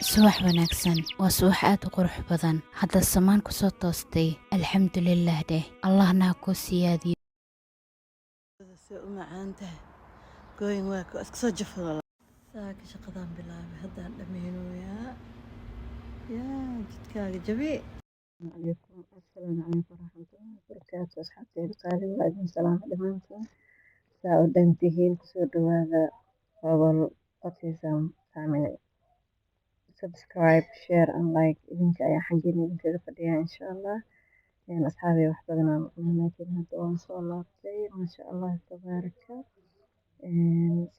Subax wanaagsan, waa subax aad u qurux badan. Hadda samaan ku soo toostay, alxamdulilah dheh, Allahna ha kuu siyaadiyo. See u macaan tahay gooyin, waa iska soo jafada. Saaka shaqadaan bilaabay, haddaan dhameynoyaa. Yaa jidkaaga jabi. Calaykum, assalaamu calaykum waraxmatullaahi wabarakaatu. Asxaabteyda qaali, waa idin salaama dhammaantiin. Saa u dhan tihiin? Kusoo dhawaada Global Autism Family. Subscribe, share and like idinka ayaa xaggiina idinkaga fadhiyaa, insha Allah. Asxaabey, wax badan aan maqnay, laakiin hadda waan soo laabtay, maasha Allah tabaaraka.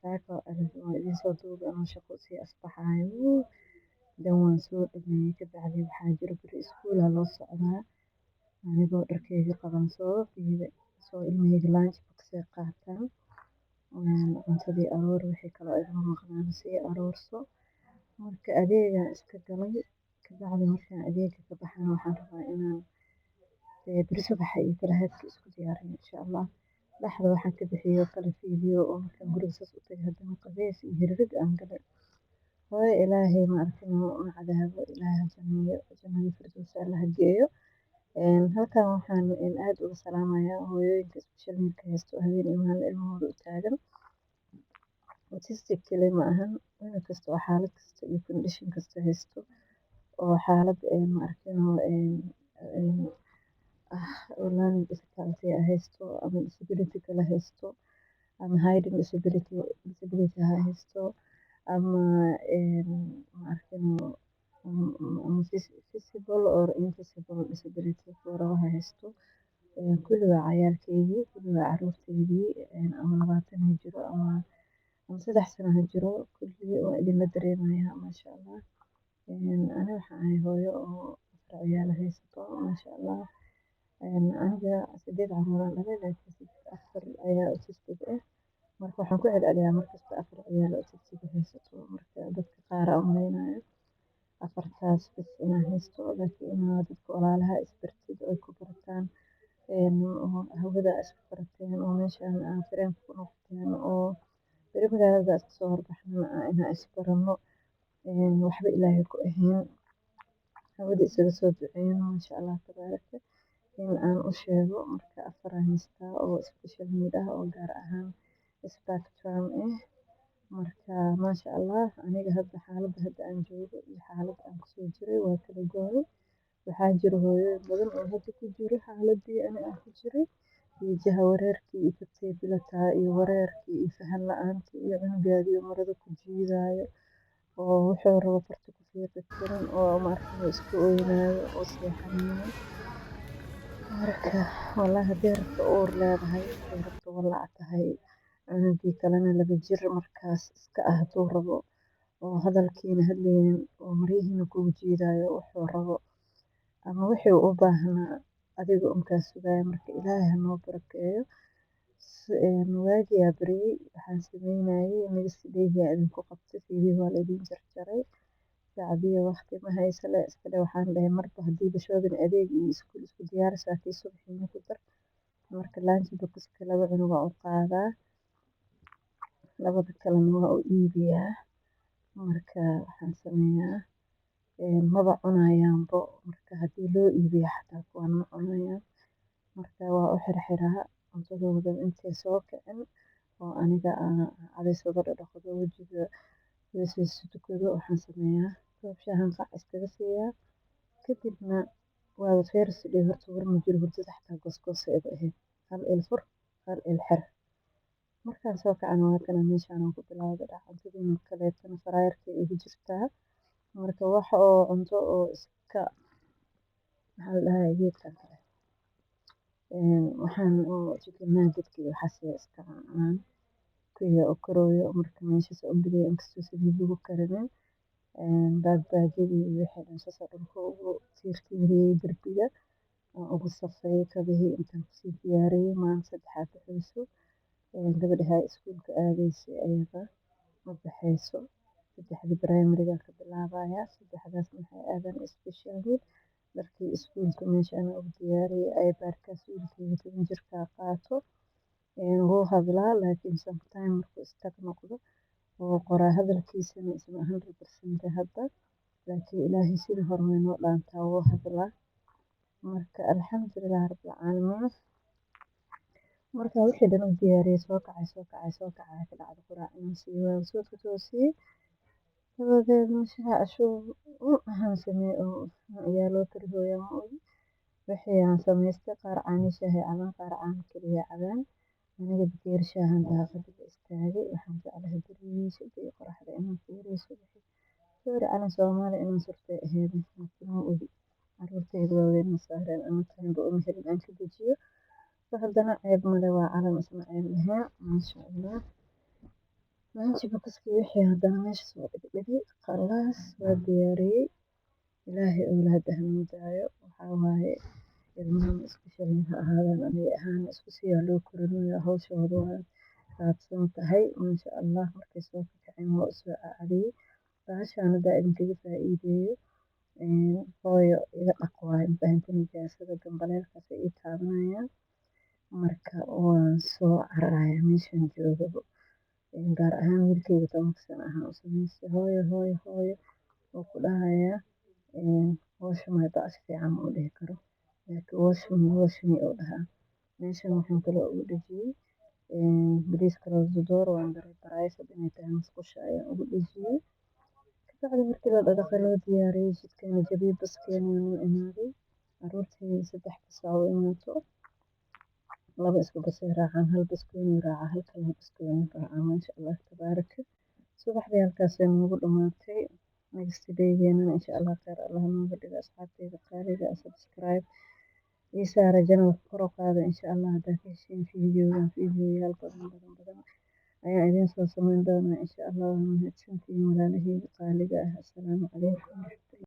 Saaka waa idin soo duubay anoo shaqo sii asbaxaayo dan, waan soo dhameeyey. Kabacdi waxaa jiro beri iskuul loo socdaa. Anigoo dharkeyga qaban soo dhiibay, soo ilmaheyga lunch box ay qaataan, cuntadii aroor, wixii kaloo igama maqnaan sii aroorso. Marka adeegaan iska galay. Kabacdi markaan adeega ka baxana, waxaan rabaa inaan beri subaxa iyo kalahaadka isku diyaariyo, insha Allah. Dhexda waxaan ka bixiyay oo kale video oo markaan guriga saas u tagay, haddana qabeys iyo hirrig aan galay. Hooyo Ilaahay ma arkin ma cadaabo, Ilaahay ha janeeyo, jannadii firdowsa Allaha geeyo. Halkan waxaan aad uga salaamayaa hooyooyinka special needka haysto oo habeen iyo maalin ilmahooda u taagan. Autistic kali ma ahan, cunug kasta oo xaalad kasta iyo condition kasta haysto, oo xaalad ma arkin ah oo learning difficulty haysto ama disability kale haysto ama hiding disability ha haysto ama ma arkin ama visible or invisible disability kuwa ha haysto. Kulli waa cayaalkeygii, kulli waa caruurteydii. Ama 20 ha jiro ama 3 sano ha jiro, kulli waa idinla dareemayaa, maasha Allah. Ani waxaan ahay hooyo oo afar ciyaal haysato, maasha Allah. Aniga sideed caruur aan dhalay, laakiin afar ayaa autistic ah. Marka waxaan ku celceliyaa markasta afar ciyaal autistic haysato. Marka dadka qaar aa u maleynayo afartaas bas inaan haysto, laakiin inaa dadka walaalaha isbartid oo ku barataan oo hawada isku barateen oo meeshaan aa friend ku noqoteen oo beri magaalada iska soo horbaxno, inaan isbarano, waxba Ilaahay ku ahayn, hawada isaga soo duceyno, maasha Allah tabaaraka, in aan u sheego. Marka afar aan haystaa oo special need ah, oo gaar ahaan spectrum ah. Marka maasha Allah, aniga hadda xaaladda hadda aan joogo iyo xaaladda aan kusoo jiray waa kala gooni. Waxaa jiro hooyooyin badan oo hadda ku jiro xaaladii ani aan ku jiray iyo jahawareerkii iyo kabteebilataa iyo wareerkii iyo fahan la-aantii iyo cunugaagii oo marada ku jiidaayo oo wuxuu rabo farta ku fiiqi karin oo maaragtay iska ooynaayo oo seexanaynin. Marka wallahi, haddii rabto uur leedahay, haddii rabto walaac tahay, cunugii kalena 2 jir markaas iska ah hadduu rabo, oo hadalkiina hadlaynin oo maryihiina kugu jiidayo, wuxuu rabo ama wixii uu u baahnaa adiga un kaa sugaayo. Marka Ilaahay hanoo barakeeyo. Waagii aa baryay waxaan sameynayay next day aa idinku qabtay video, waa la idin jarjaray. Sacdiya waqti ma hayso le iska dhe. Waxaan dhahay, marba hadiiba shopping, adeeg iyo iskuul isku diyaarisaa, kii subaxiina ku dar. Marka lunch box-ka laba cunug aan u qaadaa, labada kalena waa u iibiyaa. Marka waxaan sameeyaa, maba cunayaanbo. Marka hadii loo iibiyo xataa, kuwan ma cunayaan. Marka waa u xirxiraa cuntadooda intay soo kicin oo aniga aan cabaysado, dhaqdo wajiga, weesaysto, tukado. Waxaan sameeyaa, koob shaahan qac iskaga siiyaa. Kadibna waa first day. Horta war ma jiro, hurdada xataa goosgoos ay igu ahayd, hal il fur, hal il xir. Markaan soo kacana, waa kana meeshaan aan ku bilaawday dhac. Cuntadiina kaleetana faraayarkay igu jirtaa. Marka wax oo cunto oo iska, maxaa la dhahaye, geedkan kale, waxaan oo chicken nugget iyo waxaas ay iska cunaan kuya oo korooyo. Marka meeshaas u geliyay, inkastoo saliid lagu karinin, baagbaagyadii iyo wixii dhan saas dhulka ugu tiirtiiriyey, darbiga aan ugu safay, kabihii intaan kusii diyaariyey. Maalin saddexaad baxayso gabadha high schoolka aadaysay, ayada ma baxayso. Saddexdii primary-ga ka bilaabaya, saddexdaas waxay aadaan special need. Dharkii iskuulka meesha anaa ugu diyaariyey. iPad-kaas wiilkayga 10 jirkaa qaato. Wuu hadlaa, laakiin sometime markuu istag noqdo wuu qoraa hadalkiisana, isma 100% hadda. Laakiin Ilaahay sidii hore way noo dhaantaa, wuu hadlaa. Marka alxamdulilah rabbil caalamiin. Marka wixii dhan u diyaariyey, soo kacay, soo kacay, soo kacay, ka dhacda quraac inaan siiyo, waa soo toosiyey. Dabadeedna shaah ashuub waxaan sameeyey oo ayaa loo kari hooyaa, ma ogi. Wixii aan samaystay, qaar caano shaahi cabaan, qaar caano kaliya cabaan. Aniga bakeeri shaahan daaqada la istaagay. Waxaan jeclahay dariishada iyo qoraxda inaan fiiriyo subaxii. Sorry, calan Soomaali inaan surtay ahayd, laakiin ma ogi. Caruurtayda waaweyn ma saareen, ama time ba uma helin aan ka dejiyo. Haddana ceeb male, waa calan isna ceeb lahayn, maasha Allah. Lunch box-kii wixii haddana meesha soo dhigdhigay, khalaas, waa diyaariyey. Ilaahay awlaada hanoo daayo. Waxaa waaye ilmaha isku shalin ha ahaadaan, aniga ahaan isku siyaa loo korinayo, hawshooda waa raadsan tahay, maasha Allah. Markay soo kaceen waa usoo cadiyey. Bahashaan haddaa idinkaga faa'iideeyo, hooyo iga dhaq waaye, mafahanti, nijaasada gambaleelkaas ay ii taabanayaan. Marka waan soo cararayaa meeshaan joogaba, gaar ahaan wiilkayga 10-ka sano ahaan u samaystay. "Hooyo, hooyo, hooyo," wuu ku dhahayaa. "Wash my back" si fiican ma u dhihi karo, laakiin "Wash me, wash me," uu dhahaa. Meeshan waxaan kaloo ugu dhejiyey "Please close the door." Waan baray private inay tahay musqusha ayaan ugu dhejiyey. Kabacdi markii la dhaqay, loo diyaariyey, jidkeena jabiyey, baskeena noo imaaday. Caruurtayda saddex bas aa u imaato, laba isku basay raacaan, hal bas gooni raaca, hal kalena bas gooni raacaa. Maasha Allah tabaaraka. Subaxdii halkaasay noogu dhamaatay. Next day-geenana insha Allah khayr Allah nooga dhigo. Asxaabtayda qaaliga, subscribe ii saara, channel-ka kor u qaada. Insha Allah haddaa ka heshiin videogan, videoyaal badan badan badan ayaan idiin soo samayn doonaa insha Allah. Waa mahadsantihiin, walaalahayga qaaliga ah. Assalaamu calaykum.